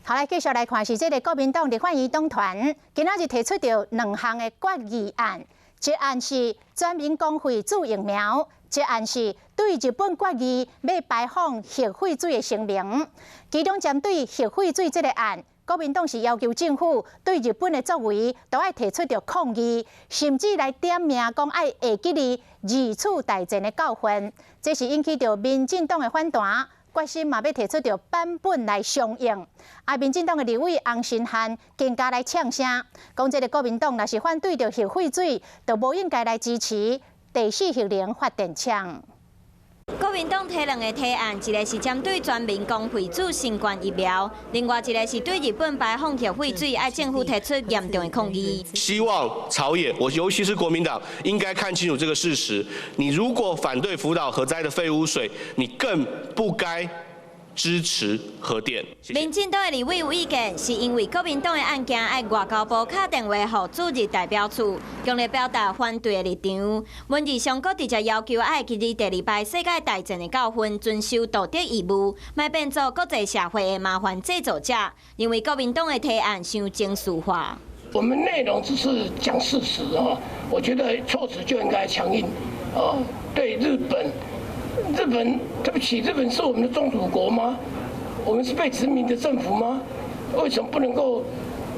好，來繼續來看是這个國民黨立法院黨團今仔日提出著兩項的決議案，一案是全民公費注疫苗，一案是對日本決議欲排放核廢水的聲明。其中針對核廢水這个案，國民黨是要求政府對日本的作為都愛提出著抗議，甚至來點名講愛會記得二次大戰的教訓。這是引起著民進黨的反彈。決心嘛欲提出著版本來相應，啊，民進黨的立委洪申翰更加來嗆聲，講這个國民黨若是反對著核廢水，就無應該來支持第四核能發電廠。國民黨提兩个提案，一个是針對全民公費注新冠疫苗，另外一个是對日本排放核廢水，愛政府提出嚴重的抗議。希望朝野，我尤其是國民黨，應該看清楚這個事實。你如果反對福島核災的廢污水，你更不該支持核電。民進黨的立委有意見，是因為國民黨的案件愛外交部敲電話予駐日代表處，強烈表達反對的立場。文字上閣直接要求愛記得第二擺世界大戰的教訓，遵守道德義務，莫變做國際社會的麻煩製造者。認為國民黨的提案傷情緒化。我們內容只是講事實啊，我覺得措辭就應該強硬啊，對日本。日本，對不起，日本是我們的宗主國嗎？我們是被殖民的政府嗎？為什麼不能夠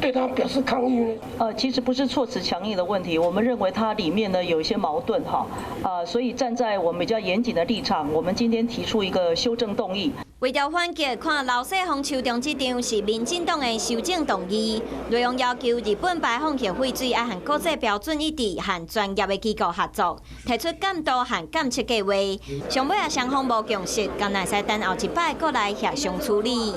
對他表示抗議呢？其實不是措辭強硬的問題，我們認為它裡面呢有一些矛盾哈，啊，所以站在我們比較嚴謹的立場，我們今天提出一個修正動議。為著反擊，看劉世鋒手中這張是民進黨的修正動議，內容要求日本排放核廢水愛和國際標準一致，和專業的機構合作，提出監督和監測計劃。上尾仔雙方無共識，敢若會使等後一擺閣來協商處理。